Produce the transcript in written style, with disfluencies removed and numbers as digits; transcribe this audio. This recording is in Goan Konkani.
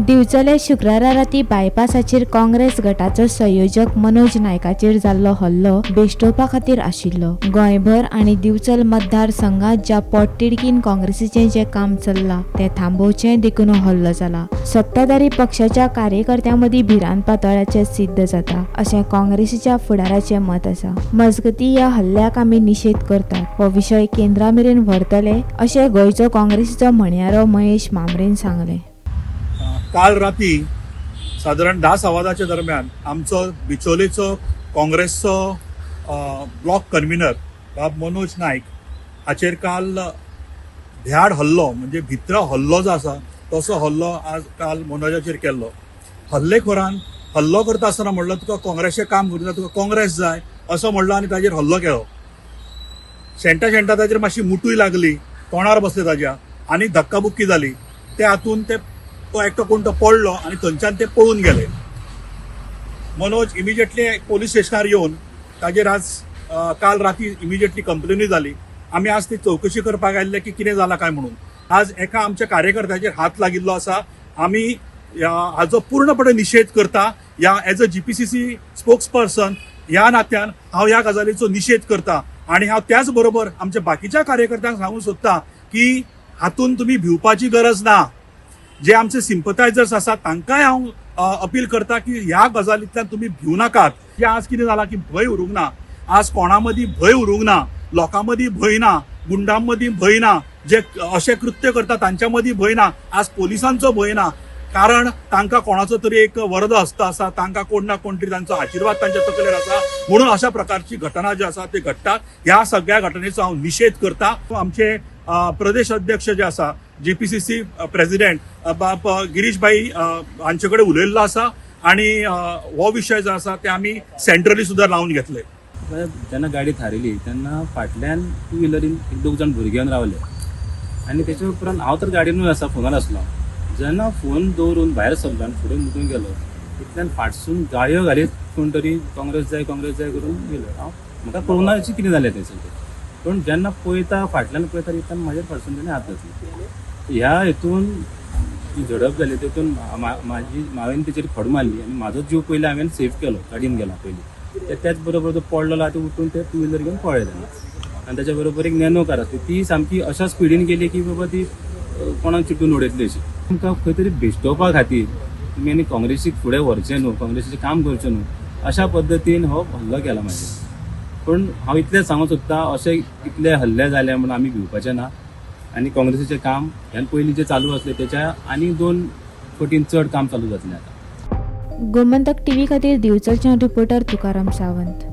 दिवचले शुक्रारा राती बायपासाचेर काँग्रेस गटाचो संयोजक मनोज नायकाचेर जाल्लो हल्लो बेश्टोवपा खातीर आशिल्लो. गोंयभर आनी दिवचल मतदारसंघात ज्या पोटतिडकीन काँग्रेसीचें जें काम चल्लां तें थांबोवचें देखून हो हल्लो जाला. सत्ताधारी पक्षाच्या कार्यकर्त्यां मदीं भिरांत पातळ्ळ्याचें सिद्ध जाता अशें काँग्रेसीच्या फुडाराचें मत आसा. मजगतीं, ह्या हल्ल्याक आमी निशेध करतात. हो विशय केंद्रा मेरेन व्हरतले अशें गोंयचो काँग्रेसीचो म्हणयारो महेश म्हांबरेन सांगलें. काल राती सादारण 10 सव्वा 10च्या दरम्यान आमचो बिचोलेचो काँग्रेसचो ब्लॉक कन्व्हिनर बाब मनोज नायक हाचेर काल भ्याड हल्लो, म्हणजे भित्र हल्लो जो आसा तसो हल्लो आज काल मनोजाचेर केल्लो. हल्लेखोरान हल्लो करता आसतना म्हणलो, "तुका काँग्रेसचें काम करूं जाय, तुका काँग्रेस जाय," असो म्हणलो आनी ताजेर हल्लो केलो. शेणटा शेणटा ताजेर मातशी मुटूय लागली, तोंडार बसले ताज्या आनी धक्काबुक्की जाली. ते हातून ते तो एकटो कोण तो पडलो आनी थंयच्यान ते पळून गेले. मनोज इमिजिएटली पोलीस स्टेशनार येवन ताजेर आज काल राती इमिजिएटली कंप्लेनूय जाली. आमी आज ती चवकशी करपाक आयिल्ले की कितें जालां काय म्हणून. आज एका आमच्या कार्यकर्त्याचेर हात लागिल्लो आसा. आमी हाजो पूर्णपणे निशेध करता. ह्या as a GPCC spokesperson ह्या नात्यान हांव ह्या गजालीचो निशेध करता आनी हांव त्याच बरोबर आमच्या बाकीच्या कार्यकर्त्यांक सांगूंक सोदता की हातून तुमी भिवपाची गरज ना. जे आमचे सिंपथायझर्स आसात तांकांय हांव अपील करता की ह्या गजालींतल्यान तुमी भिवू नाकात. की आज कितें जालां की भंय उरूंक ना. आज कोणा मदीं भंय उरूंक ना, लोकां मदीं भंय ना, गुंडां मदीं भंय ना, जे अशें कृत्य करता तांच्या मदीं भंय ना, आज पोलिसांचो भंय ना. कारण तांकां कोणाचो तरी एक वरद हस्त आसा, तांकां कोण ना कोण तरी तांचो आशिर्वाद तांच्या तकलेर आसा, म्हणून अशा प्रकारची घटना जी आसा ती घडटा. ह्या सगळ्या घटनेचो हांव निशेध करता. आमचे प्रदेश अध्यक्ष जे आसा, जीपीसीसी प्रेसिडेंट बाब गिरीश भाई हांचे कडेन उलयल्लो आसा आणि हो विशय जो आसा ते आमी सेंट्रली सुद्दां लावन घेतले. जेन्ना गाडी थारयली तेन्ना फाटल्यान टू व्हिलरीन एक दोग जाण भुरगे येवन रावले आनी तेच्या उपरांत हांव तर गाडयेनूच आसा, फोनार आसलो. जेन्ना फोन दवरून भायर सरलो आनी फुडें मुटून गेलो, इतल्यान फाटसून गाळयो घालीत कोण तरी "काँग्रेस जाय, काँग्रेस जाय" करून गेलो. हांव म्हाका कळूंक ना कितें जालें तें सगळें. पूण जेन्ना पळयता, फाटल्यान पळयता, इतल्यान म्हाजेर फाटसून तेणें हात घातलो. ह्या हितून जी झडप जाली तितून म्हाजी हांवें तेचेर खोड मारली आनी म्हाजो जीव पयलीं हांवें सेफ केलो. गाडयेन गेला पयलीं ते त्याच बरोबर तो पडलेलो आहा, ते उठून ते टू व्हिलर घेवन पळ्ळे तेन्ना. आनी त्याच्या बरोबर एक नॅनो कार आसली, ती सामकी अशा स्पिडीन गेली की बाबा ती कोणाक चिटून उडयतली अशी. तुमकां खंय तरी भेश्टोवपा खातीर, तुमी आनी काँग्रेसीक फुडें व्हरचें न्हू, काँग्रेसीचें काम करचें न्हू अशा पद्दतीन हो हल्लो केला म्हाजेर. पूण हांव इतलें सांगूंक सोदता, अशे इतले हल्ले जाले म्हणून आमी भिवपाचें ना आनी काँग्रेसीचें काम ह्यान पयलीं जें चालू आसलें तेच्या आनी दोन पटीन चड काम चालू जातलें आतां. गोमंतक टीव्ही खातीर दिवचलच्यान रिपोर्टर तुकाराम सावंत.